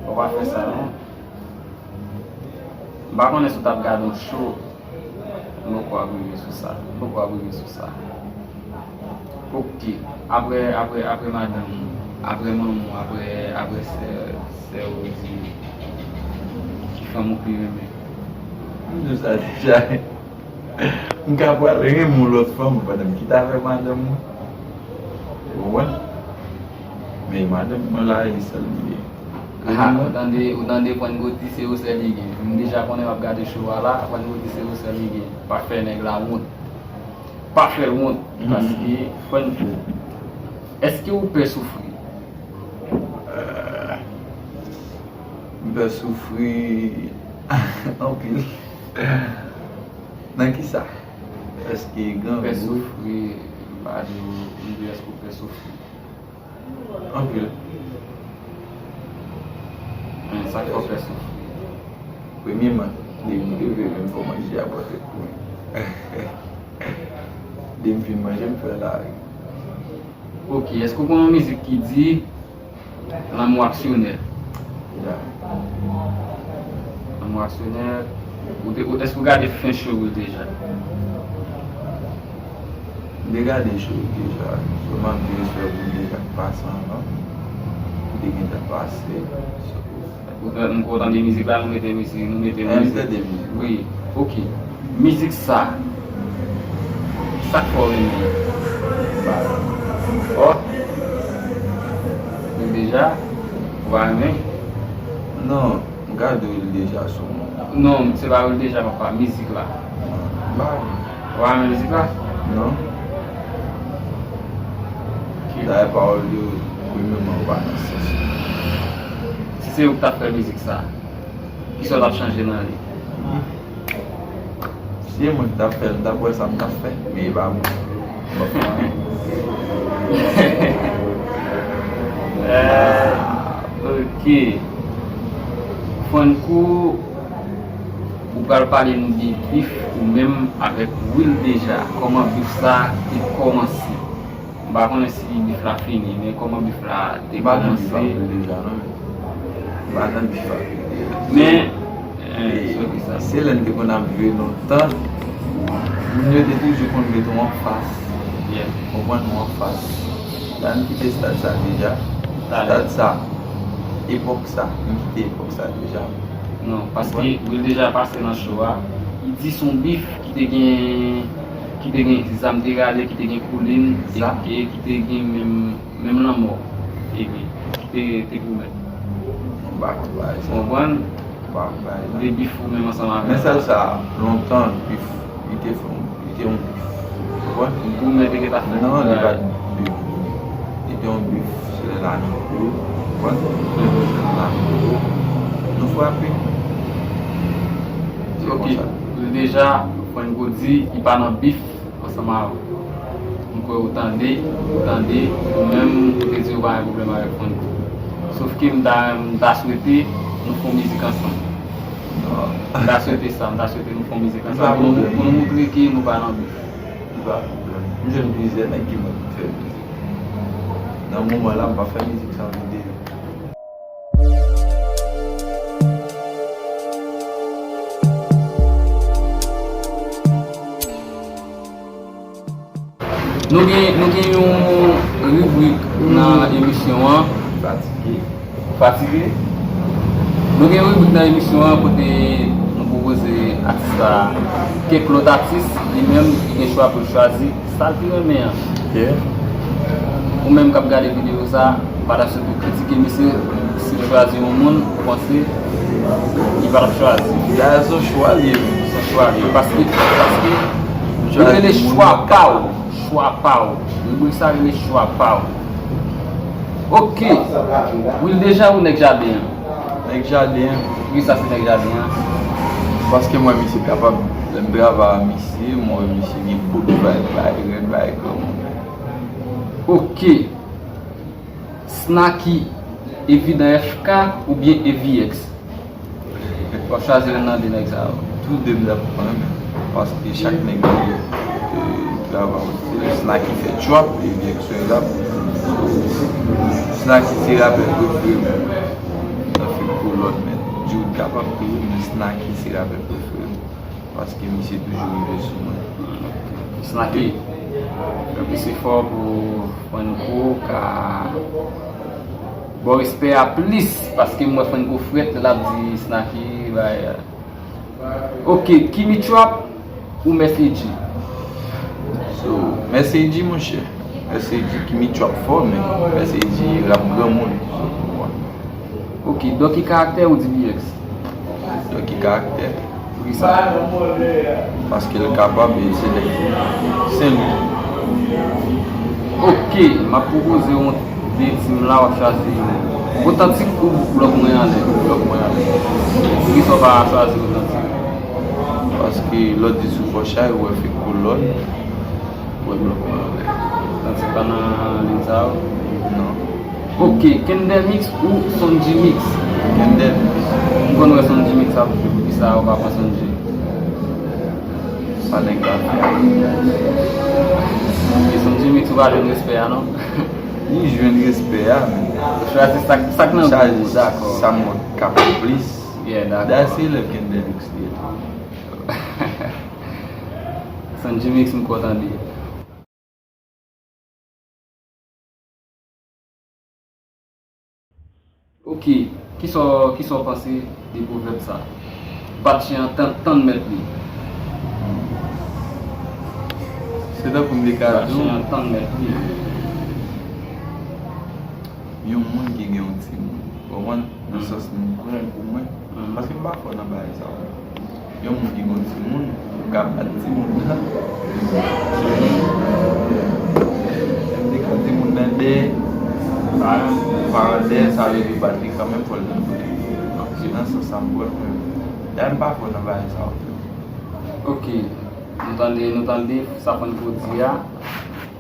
Fò pa fè sa, non. M pa konnen si w t ap gade yon show, m poko ap rive sou sa. M poko ap rive sou sa. Ok. Apre, apre, apre madanm ou, apre manman w, apre, apre sè, sè ou di, ki fanm ou pi renmen? M di w sa deja. M ka pral renmen yon lòt fanm pandan m kite avèk madanm mwen. Ou konprann? Men madanm mwen la, e sèl li ye. Ah, ou tande, ou tande Franco di se yon sèl li gen. M deja konnen m ap gade show a la, Franco di se yon sèl li gen. Pa fè nèg la wont. Pa fè l wont. Paske Franco, èske ou pè soufri? Euh, M fè soufri anpil. Nan kisa? Èske grangou? Fè soufri, m pa di w, m di èske w fè soufri? Anpil. Men sa k fè w fè soufri? Premyèman, depi m leve, menm fò manje a pote pou mwen. Depi m fin manje, m fè lari. Ok, èske w konn yon mizik ki di lanmou aksyonè? Ya. Lanmou aksyonè, ou te, ou, èske w gade fen show Will Deja? M te gade show Will Deja, sèlman m te espere pou Will Deja k pase anvan. M te gentan pase. Ou ta-, m kwè w tande mizik la, nou mete mizik, nou mete mizik. Wi, ok. Mizik sa, sa k fè w renmen l? Ba, fò. Will Deja, ou pa renmen? Non, m ka di Will Deja sou mwen. Non, se pa Will Deja m ap pale, mizik la. M pa renmen. Ou pa renmen mizik la? Non. Dayè pawòl yo, premyèman, yo pa nan sans. Si se ou k t ap fè mizik sa, kisa w t ap chanje nan li? Si se mwen ki t ap fè l, m t ap wè sa m t ap fè, men e pa mwen. Eh, ok. Franco, ou pral pale nou de bif ou menm avèk Will Deja. Kòman bif sa te kòmanse? M pa konnen si bif la fini, men kòman bif la te kòmanse? M pa nan bif avèk Will Deja, non, men. M pa nan bif avèk Will Deja. Men, eh, se lè n te konn ap jwe lontan, moun yo te toujou konn met ou anfas. Konprann ou anfas. La, m kite stad sa deja. Stad sa, epòk sa, m kite epòk sa deja. Non, paske Will Deja pase nan show a, li di se yon bif ki te gen, ki te gen zam te rale, ki te gen koulin, e, e ki te gen menm, menm lanmò, epi ki te, te goumèt. Ou konprann? De bif ou menm ansanm avè l. Men sèl sa, lontan, bif, li te fè yon Li te yon bif. Ou konprann? Goumèt te gentan fèt. Non, li pa t bif. Li te yon bif, se lè l annik ou. Ou konprann? Se lè l annik ou. Nou frape. Se konsa. Deja, Franco di, li pa nan bif ansanm avè w. M kwè ou tande, ou tande, ou menm, ou te di ou pa gen pwoblèm avèk Franco. Sòf ke m ta, m ta swete nou fè yon mizik ansanm. M ta swete sa, m ta swete nou fè yon mizik ansanm pou nou, pou nou moutre ke nou pa nan bif. Li pa pwoblèm. M jwenn plizyè nèg ki mande m fè mizik. Nan moman la, m pa fè mizik san videyo. Nou gen, nou gen yon ribrik nan emisyon an. Fatige. Fatige? Nou gen yon ribrik nan emisyon an kote nou pwopoze atis la kèk lòt atis, li menm li gen chwa pou l chwazi sa l pi renmen an. Ok. Ou menm k ap gade videyo sa, pa ta sot pou kritike misye, si l chwazi yon moun, ou panse li pa t ap chwazi. Dayè, se yon chwa li ye menm. Se yon chwa li ye. Paske, paske, li rele chwa pa w. Chwa pa w. Ribrik sa rele chwa pa w. Ok. Will Deja ou nèg jaden an? Nèg jaden an. Poukisa se nèg jaden an? Paske m wè misye kapab. Lè m travay ak misye, m wè misye gen bout vibe, bay rèd, bay granmoun. Ok. Snacky, Evidan F K oubyen Evi X? W ap chwazi youn nan de nèg sa yo. Tou de m t ap pran, paske chak nèg gen, e, travay w. Snacky fè trap, Evi X fè rap. Snacky se rapè prefere m. Nan fil pou lòt, men Jude kapab tou, men Snacky se rapè prefere m. Paske misye toujou rive sou mwen. Snacky, fè plis efò pou Franco ka ba w respè a plis, paske m wè Franco frèt lè l ap di Snacky, bay. Ok, Kimi Trap ou Mèseyji? So, Mèseyji, monchè. Mèseyji, Kimi Trap fò, men Mèseyji rap granmoun. So, pou mwen. Ok, Dòki Karaktè ou D B X? Dòki Karaktè. Poukisa? Paske l kapab e se nèg Senlwi. Ok, m ap pwopoze w yon Li di m la w ap chwazi otantik ou blòk mwen anlè? Blòk mwen anlè. Poukisa w pa chwazi otantik? Paske lè w di sou fò chay, ou wè fèk kolòn, ou wè blòk mwen anlè. Otantik pa nan liy sa yo? Non. Ok, Kendel Mix ou Sonji Mix? Kendel Mix. M konn wè Sonji Mix ap jwe, poukisa ou pa pran Sonji? Sa nèg la fè a? Ok, Sonji Mix ou pa jwenn respè a non? Li jwenn respè a, men. Ou chwazi sa k, sa k nan gou w, dakò. Sa m wè k ap plis. Yeah, dakò. Dayè se elèv Kendel Mix li ye tou. Sonji Mix m kontan de. Ok, kisa w, kisa w panse de pwovèb sa? Bat chen an tann, tann mèt li. Se tankou m te ka di w. Bat chen an tann mèt li. Yon moun ki gen yon timoun, w konprann? Nan sans m konnen pou mwen, paske m pa fò nan bagay sa yo. Yon moun ki gon timoun, ou ka bat timoun nan. Menm te ka timoun nan dèyè, paran, paran dèyè, sa vle di bat li kanmenm, fò l nan kote. Se nan sans sa m pran mwen. Dayè m pa fò nan bagay sa yo. Ok, nou tande, nou tande sa Franco di a.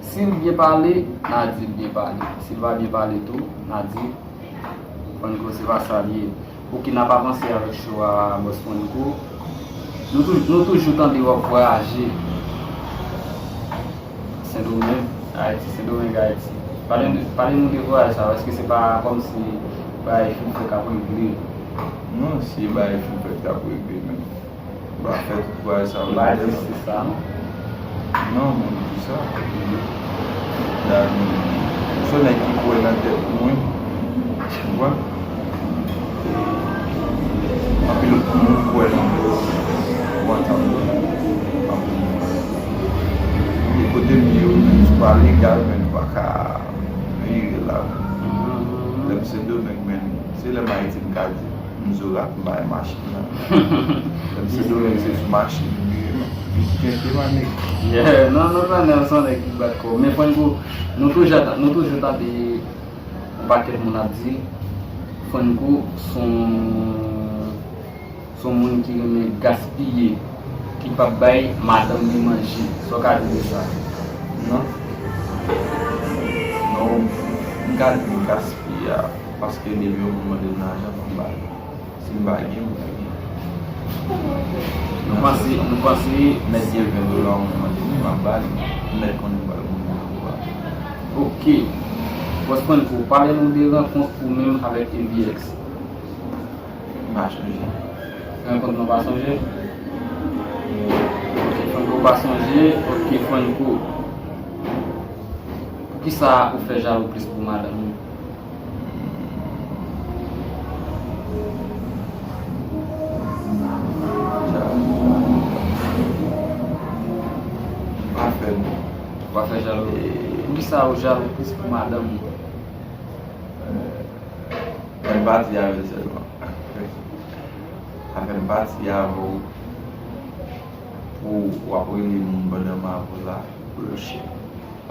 Si l byen pale, n a di l byen pale. Si l pa byen pale tou, n a di Franco se pa sa l ye. Ok, n ap avanse avèk show a, Bòs Franco. Nou tou, nou toujou tande w ap vwayaje Sendomeng, Ayiti, Sendomeng, Ayiti. Pale, pale nou de vwayaj sa, èske se pa kòmsi bagay fin fèt ap regle? Non, si bagay fin fèt ap regle, men. Ba fè tout bagay sa yo. Ba egziste sa, non? Non, moun di sa. Dayè, m se yon nèg ki kwè nan tèt mwen. Ou konprann? Anpil moun kwè nan mwen. Ou konprann sa m di? Anpil moun. E kote m ye, ou menm, si w pa legal, men, ou pa ka vire la. Lè m Sendomeng, men, se lè m Ayiti, m ka di. M zo rat, m bay machin nan. Lè m Sendomeng, se sou machin m ye, men. Vit kenke, ma nèg. Yeah, non, non, non, non, se yon nèg ki bat kò w. Men Franco, nou toujou, nou toujou tande yon pakèt moun ap di Franco se yon, se yon moun ki renmen gaspiye, ki p ap bay madanm li manje. Sa w ka di de sa? Non. Non, m ka di m gaspiye a, paske depi yon moun mande m lajan, fò m ba li. Si m pa gen, m pa gen. Nou panse, nou panse. Mèt gen ven dola, yon moun mande m, m ap ba li. M mèt konnen m pral moun nan pou ba li. Ok. Bòs Franco, pale nou de rankont ou menm avèk A V X. M pa chonje. Rankont lan pa sonje? Ok, Franco pa sonje. Ok, Franco. Poukisa ou fè jalou plis pou madanm ou? Pa fè non. Ou pa fè jalou. Poukisa ou jalou plis pou madanm ou? Anpati avè l sèlman. Afè m pati avè w pou w ap rele moun pandan m avè w la, bloche.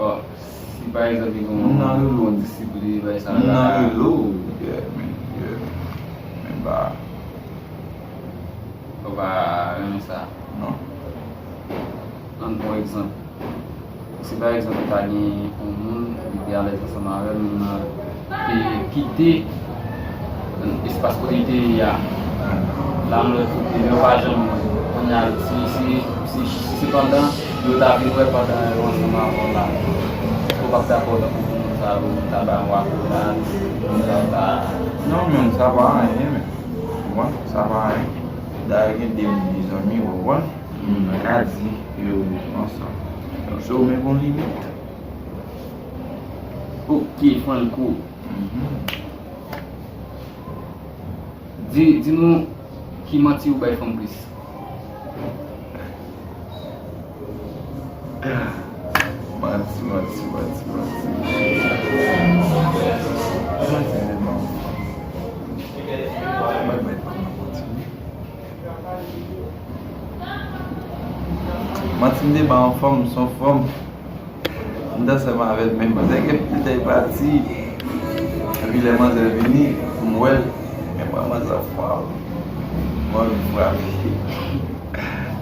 Ò, si pa egzanp li gen yon, moun nan rele w, yon disip li, bagay sa la. Moun nan rele w, yeah, men, yeah, men ba. Ou pa renmen sa? Non. Ann pran egzanp. Si pa egzanp, ou ta gen yon moun, li te alèz ansanm avè l, moun nan te kite espas kote li te ye a. La, moun nan te kite, yo pa janm wè. Kounye a, si, si, si, si sepandan, yo ta vin wè pandan yo ansanm avè w la, ou p ap dakò tankou pou moun sa yo ta ba yon akolad, moun sa yo ta. Non, men sa pa anyen, men. Ou konprann? Sa pa anyen. Dayè, gen de moun ki zanmi, ou konprann? Moun nan ka di yo ansanm. Donk, se ou menm ki gon limit. Ok, Franco. Mhm. Di, di nou ki manti ou bay fanm plis. Manti, manti, manti, manti. Manti, manti, manti. Bay, bay fanm nan manti. Manti m te ba yon fanm, se yon fanm. M t ansanm avè l, men m panse ke m te pati. Epi lè manzè vini, pou m wè l, men mwen manzè fwa, mwen anvi frape.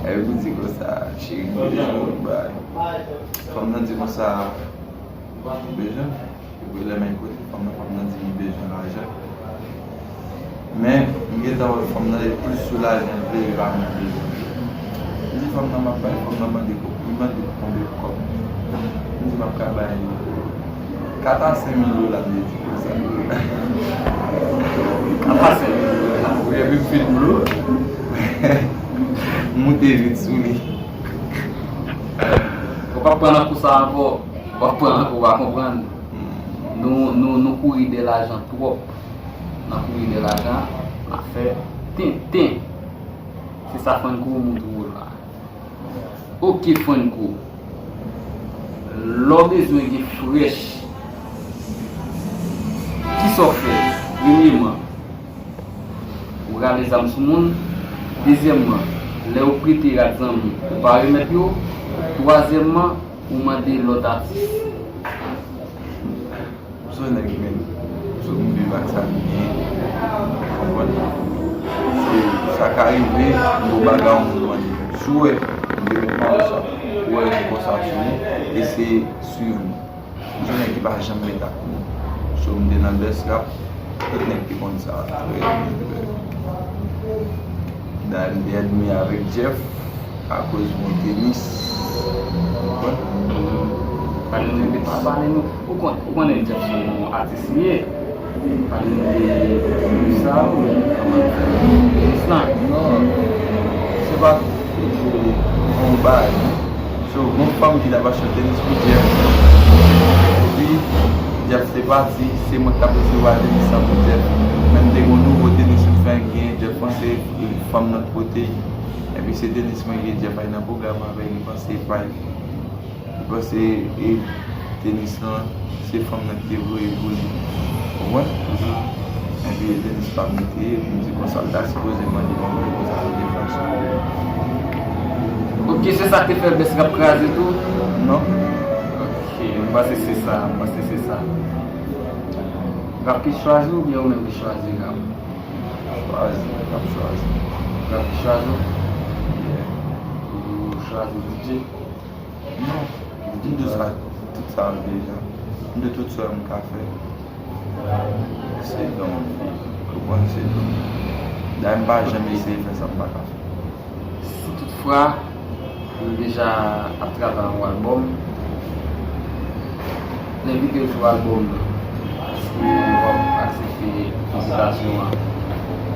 Epi pou di konsa, cheri, m bezwen yon bagay. Fanm nan di konsa, ou bezwen? Epi lè m al kote fanm nan, fanm nan di m bezwen lajan. Men, m gentan wè fanm nan, e plis sou lajan l vle, e pa mwen l bezwen. M di fanm nan m ap bay, fanm nan mande kòb, li mande konbyen kòb. M di m ap ka bay kat a senk mil dola, m di konsa. Kat a senk mil dola. Wi, epi m fin blo. M moute vit sou li. Ou p ap pran nan kou sa ankò. W ap pran ankò, w pa konprann. Nou, nou, nou kouri dèyè lajan twòp. N ap kouri dèyè lajan, n ap fè tenten. Se sa Franco montre w la. Oke, Franco. Lè w bezwen gen frèch, kisa w fè? Premyeman, ou rale zam sou moun. Dezyèmman, lè yo prete rad zanmi, ou pa remèt yo. Twazyèmman, ou mande lòt atis. M se yon nèg men, m se m viv ak sa ki genyen. Konprann? Se, sa ka rive, m gon bagay yon moun mande. Si w wè m te met mayo sa, ou wè m konsa sou li, eseye swiv m. M se yon nèg ki pa janm met ak moun. So, m te nan best rap, tout nèg te konn sa trè byen, trè byen. Dayè, m te admire avèk Jeff akoz yon tenis. Konprann? Pale nou, pale nou. Ou konn, ou konnen Jeff se yon atis li ye. Pale nou de, de sa, ou kòman tenis lan. Non, se pa yon bagay. So, gon fanm ki t ap achte tenis pou Jeff. Epi, Jeff te pati, se mwen ki t ap resevwa tenis sa pou Jeff. Men m te gon nouvo tenis m fè gen, Jeff panse fanm nan t pote l. Epi se tenis mwen gen, Jeff al nan pwogram avè l, li panse pa l. Li panse, e, tenis lan, se fanm nan ki te voye pou li. Ou konprann? Epi e tenis pa m li te ye, pou m di konsa l ta sipoze mande mwen konsa l te fache. Ok, se sa k te fè best rap kraze tou? Non. Ok, m panse se sa, m panse se sa. Rap ki chwazi w oubyen ou menm ki chwazi rap? Chwazi, rap chwazi. Rap ki chwazi w? Yeah. Ou chwazi D J? Non. M di tout sa, tout sa deja. M di tout sa m ka fè. Se don m ye. Ou konn se don m. Dayè m pa janm eseye fè sa m pa ka fè. Si toutfwa ou deja ap travay yon albòm, m envite w sou albòm nan. Èske w ap aksepte envitasyon an?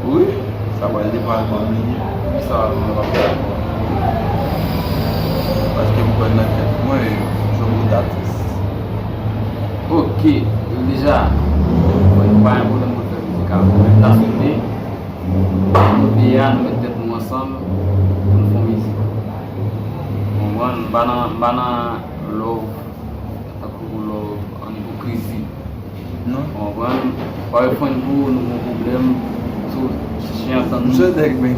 Wi, sa pral depann albòm li ye. Poukisa w ap, w ap fè albòm? Paske m kwè nan tèt mwen, m se yon bout atis. Ok, deja, mwen pa gen pwoblèm pou fè mizik avè w. Mwen ta swete nou de a, nou met tèt nou ansanm pou n fè yon mizik. Ou konprann? M pa nan, m pa nan love tankou love an ipokrizi. Non. Ou konprann? Parèy Franco, nou gon pwoblèm. So, chèche antann nou. M se nèg, men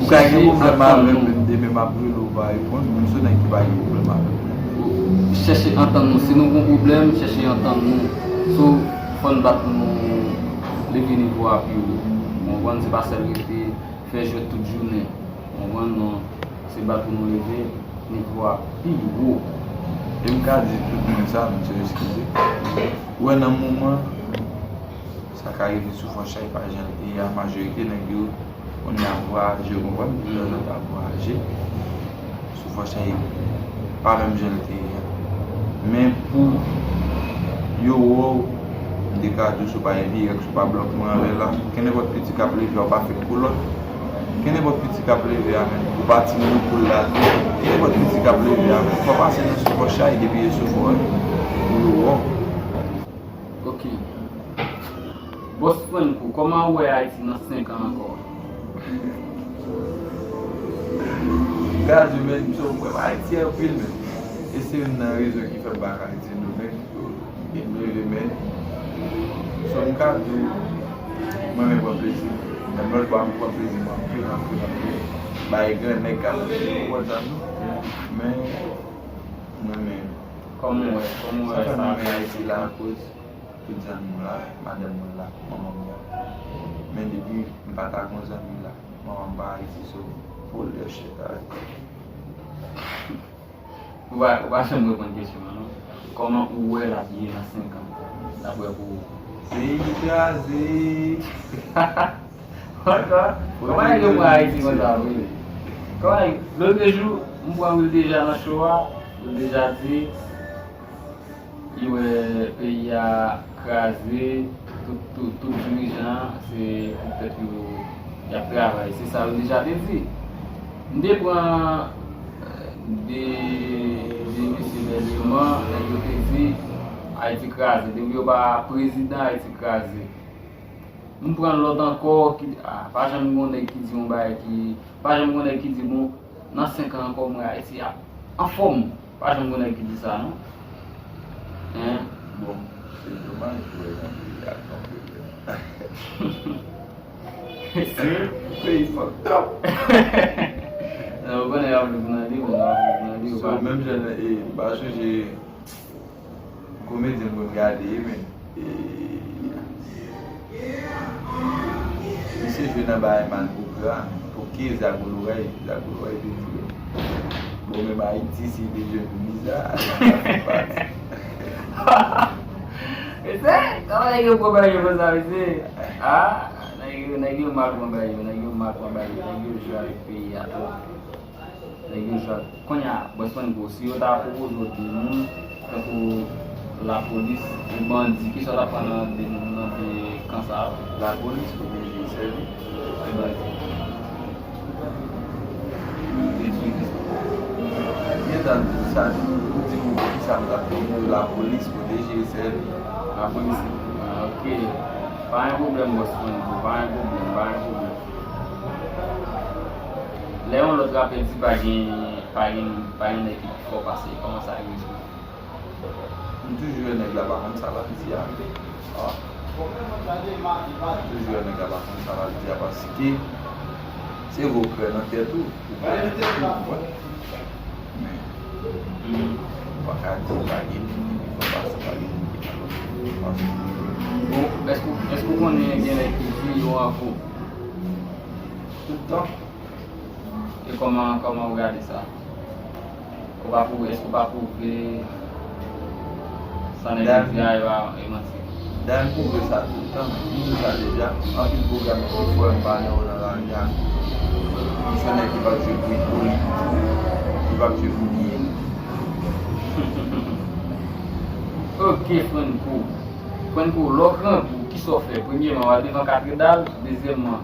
ou ka gen pwoblèm avè m, men demen m ap rele w pa reponn. M se nèg ki pa gen pwoblèm avè moun. Chèche antann nou. Si nou gon pwoblèm, chèche antann nou. So, fò n bat nou, leve nivo a pi wo. Ou konprann? Se pa sèl rete fè jwèt tout jounen. Ou konprann? Non. Se bat pou nou leve nivo a pi wo. E m ka di tout moun sa, mesye eskize. Ou wè nan moman sa ka rive sou Fò Chay pa jan l te ye a, majorite nèg yo kounye a vwayaje, ou konprann? Yo nan ta vwayaje. Sou Fò Chay pa menm jan l te ye a. Men pou yo wè w, m te ka di w si w pa endirèk, si w pa blòk mwen anlè la, kenenpòt piti k ap leve a, w pa fèt pou lòt. Kenenpòt piti k ap leve a, men ou pa timoun pou l la tou. Kenenpòt piti k ap leve a, men fò pase nan sou Fò Chay depi e sou Fò a pou yo wè w. Ok. Bòs Franco, kòman w wè Ayiti nan senk an ankò? Gade, men, m sot wè Ayiti anpil, men. E se youn nan rezon ki fè m pa ka retire nou, men. Byen leve, men. So, m ka di w, mwen menm pran plezi. Menm lòt bò a, m pran plezi, mwen anpil, anpil, anpil. Bay gran nèg ka manje, ou konprann sa, non? Men, mwen menm. Kòman w wè, kòman w wè sa fè m renmen Ayiti la, akoz Tout zanmi w la, madanm mwen la, manman m la. Men depi m pa ta gon zanmi la, manman m pa Ayiti, so, pou lè chèt a. Ou pa, ou pa janm reponn kesyon an, non. Kòman ou wè l ap ye nan senk an, daprè pou ou? Peyi kraze. Ankò? Kòman nèg yo pran Ayiti konsa, wi? Kòman nèg, lòt jou, m pran Will Deja nan show a, Will Deja di, li wè peyi a kraze, tout, tout, tout dirijan, se pou tèt yo y ap travay. Se sa yo deja te di. M te pran, euh, de, de mesye dènyèman, nèg yo te di, Ayiti kraze. Depi yo pa prezidan, Ayiti kraze. M pran lòt ankò ki, ah, pa janm gon nèg ki di yon bagay ki, pa janm gon nèg ki di, bon, nan senk an ankò, m wè Ayiti ap anfòm. Pa janm gon nèg ki di sa, non. Hein? Bon, se domaj pou wè jan peyi a kanpe, vrèman. Se peyi fucked up. Non, ou konnen y ap viv nan li, men y ap viv nan li, ou pa. So, menm jan, e, m pa sonje Komedyen mwen gade, men, e, misye jwe nan bagay Mal Pou Gra, pou ke Zagoloray, Zagoloray te di, bon, menm Ayiti, si te jwenn viza, Ayiti pa fè pati. Mesye, kòman nèg yo pran bagay yo konsa, mesye? Ah, nèg yo, nèg yo mal pran bagay yo, nèg yo mal pran bagay yo, nèg yo jwe avèk peyi a twòp. Nèg yo jwe ak, kounye a, Bòs Franco, si yo ta pwopoze w de moun, tankou lapolis, ou bandi, kisa w t ap pran nan de moun nan de kan sa yo? Lapolis pwoteje sèvi, e bandi. Ou te di kisa? Gentan di sa, ou di m kisa m t ap pran pou lapolis pwoteje sèvi. Lapolis. Ah, ok. Pa gen pwoblèm, Bòs Franco, pa gen pwoblèm, pa gen pwoblèm. Lè yon lòt rapè di pa gen, pa gen, pa gen nèg ki pi fò pase, kòman sa ye? M toujou wè nèg la pa konn sa l ap di a. Ah. M toujou wè nèg la pa konn sa l ap di a, paske se vre w kwè nan tèt ou, ou kwè nan tèt ou, ou kwè. Men, ou pa ka di pa gen moun ki pi fò pase, pa gen moun ki pi fò pase. Bon, èske, èske w konnen gen nèg ki di yo an gwo? Tout tan. E kòman, kòman w gade sa? Ou pa pwouve, èske w pa pwouve sa nèg yo di a yo a, e manti? Dayè m pwouve sa tout tan, m di sa deja, anpil pwogram ki fò m pa nan yo nan lari a. M se yon nèg ki p ap jwe pou li, ki p ap jwe pou biyè. Ok, Franco. Franco, lè w grandi, kisa w fè? Premyèman, w al devan katedral, dezyèmman,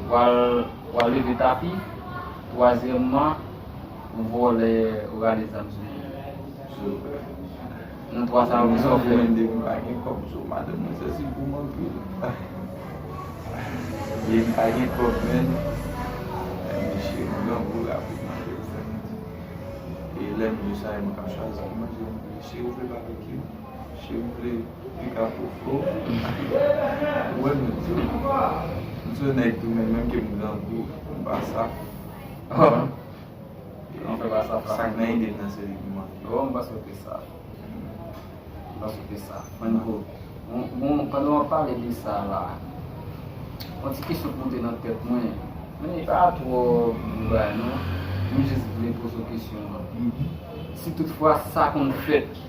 w al, w al leve tapi, twazyèmman, ou vòlè, ou rale zam sou moun. Nan twa sa yo, kisa w fè? Mwen, depi m pa gen kòb, so madanm mwen sansiv pou m anpil. Depi m pa gen kòb, men, men cheri, m grangou rapidman, ke w fè m di. E lè m di sa, e mwen k ap chwazi ki manje m vle. Cheri, ou vle babekyou? Cheri, ou vle pika pofo? Ou wè, m di w. M se yon nèg tou, men menm ke m grangou, m pa saf. An fè pa sa, sa k nan ide m nan se li ki manje. Bon, m panse w te sa. M panse w te sa. Franco, bon, bon, pandan w ap pale de sa la, yon ti kesyon k monte nan tèt mwen. Men li pa twò gwo bagay, non. Mwen jis vle poze w kesyon an. Si toutfwa sa konn fèt,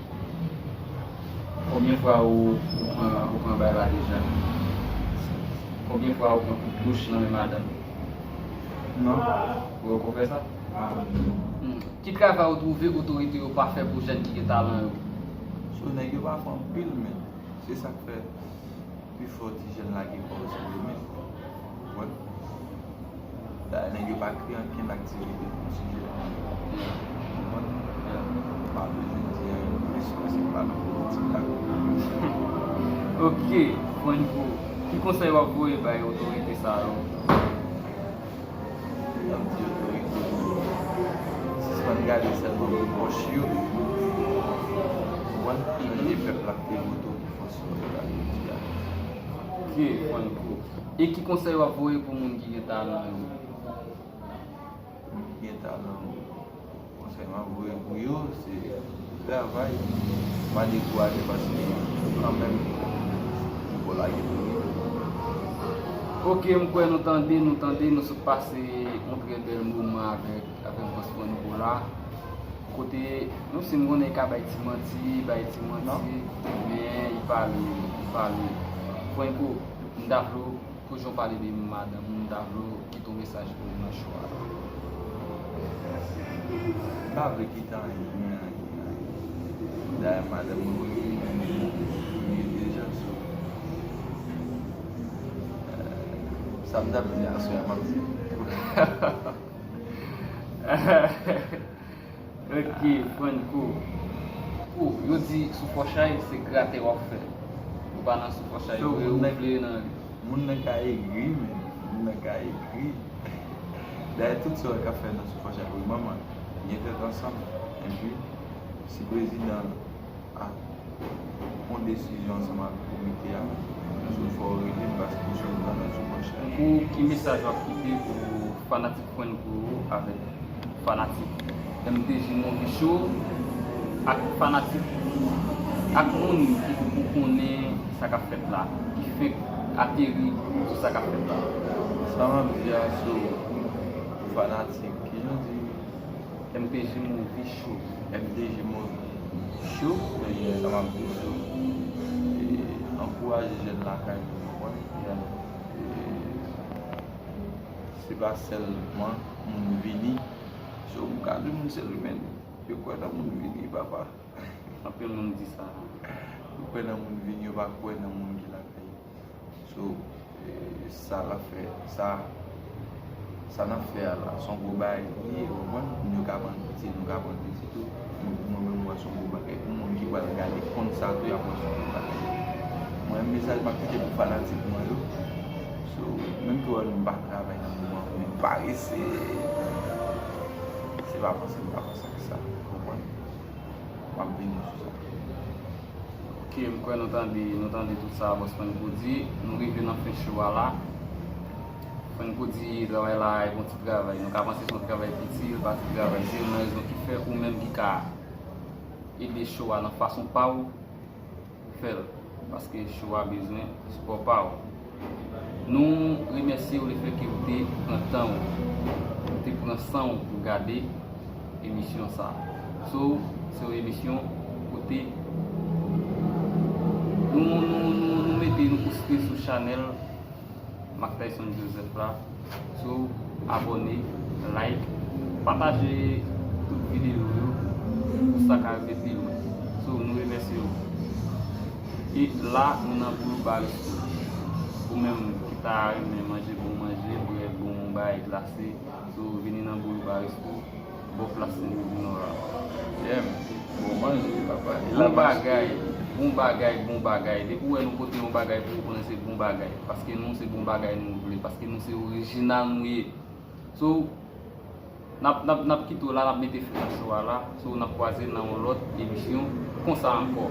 konbyen fwa ou, ou pran, ou pran bay la deja? Konbyen fwa ou pran kout douch nan men madanm? Non. Ou poko fè sa? Ah, non. Hmm. Ki travay ou twouve otorite yo pa fè pou jèn ki gen talan yo? So, nèg yo pa fè anpil, men se sa k fè pifò ti jèn lage kò yo sou yo menm. Ou konprann? Dayè, nèg yo pa kreye ankenn aktivite pou ti jèn yo. Ou konprann? Ou pa bezwen di anyen plis, paske pa nan politik la. Ok, Franco, ki konsèy w ap voye bay otorite sa yo? N ap di otorite yo sispann gade sèlman pou pòch yo. Ou konprann? Sonje pèp la k te vote w ki fòse w rive la jodi a. Ok, Franco. E ki konsèy w ap voye pou moun ki gen talan yo? Moun ki gen talan yo. Konsèy m ap voye pou yo, se travay, pa dekouraje, paske ou kanmenm Lage pou li. Ok, m kwè nou tande, nou tande, nou sot pase yon trè bèl moman avèk, avèk bòs Franco la. Kote, nou si m konnen li ka bay ti manti, bay ti manti, men li pale, li pale. Franco, m ta vle w, pou jan w pale de madanm ou, m ta vle w kite yon mesaj pou nou nan show a. M pa vle kite anyen, anyen, anyen. Dayè, madanm mwen, mwen vin, mwen vin deja, so, euh, sa m t ap di aswè a, m ap di. Ok, Franco. Ou, yo di sou fòchay, se gratè w ap fè. Ou pa nan sou fòchay vre, ou vle nan li. Moun nan ka egri, men. Moun nan ka egri. Dayè, tout sa w wè k ap fè nan sou fòchay, wi, manman, gen tèt ansanm. Epi, si prezidan a pran desizyon ansanm ak komite a, sou fò w rele m, paske m sou nan sou fòchay. Franco, ki mesaj w ap kite pou fanatik Franco yo avèk fanatik M T J Movie Show ak fanatik ak moun ki poko konnen sa k ap fèt la, ki fenk ateri sou sa k ap fèt la. Sa m ap di a, so, pou fanatik, ki jan di? M T J Movie Show. M T J Movie Show, ebyen, sa m ap di, so, e, ankouraje jèn lakay nou, konprann? Yeah. E, se pa sèlman moun vini. So, m ka di moun sèl, men yo kwè nan moun vini, papa. Anpil moun di sa. Yo kwè nan moun vini, yo pa kwè nan moun ki lakay yo. So, e, sa l ap fè, sa, sa n ap fè a la, se yon gwo bagay li ye, ou konprann? Moun yo ka pran l piti, nou ka pran l piti tou. Men pou mwen menm, m wè se yon gwo bagay. Pou moun ki pral gade, konn sa tou, y ap wè se yon gwo bagay. Mwen, mesaj m ap kite pou fanatik mwen yo. So, menm ke w wè m pa travay nan moman, men pa rese. Se pa panse m pa panse ak sa, ou konprann? M ap vini sou sa. Ok, m kwè nou tande, nou tande tout sa bòs Franco di. Nou rive nan fen show a la. Franco di travay la e bon ti travay. Nou ka panse se yon travay piti, l pa ti travay. Se youn nan rezon ki fè ou menm ki ka ede show a nan fason pa w, fè l. Paske show a bezwen sipò pa w. Nou remèsye w lefètke w te pran tan w, w te pran san w pou gade emisyon sa. So, se yon emisyon kote nou, nou, nou, nou mete, nou poste sou chanèl Marc Tyson Joseph la. So, abòne, like, pataje tout videyo yo pou sa ka rive pi lwen. So, nou remèsye w. E la, nou nan Boulba Resto. Ou menm ki ta renmen manje bon manje, bwè bon bagay glase, so, vini nan Boulba Resto, bò Plas Sendevi Nò a. Yeah, bon manje, papa. E la, bon bagay, bon bagay, bon bagay. Depi w wè nou pote yon bagay pou ou, konnen se bon bagay. Paske nou, se bon bagay nou vle. Paske nou, se orijinal nou ye. So, n ap, n ap, n ap kite w la, n ap mete fen nan show a la. So, n ap kwaze nan yon lòt emisyon konsa ankò.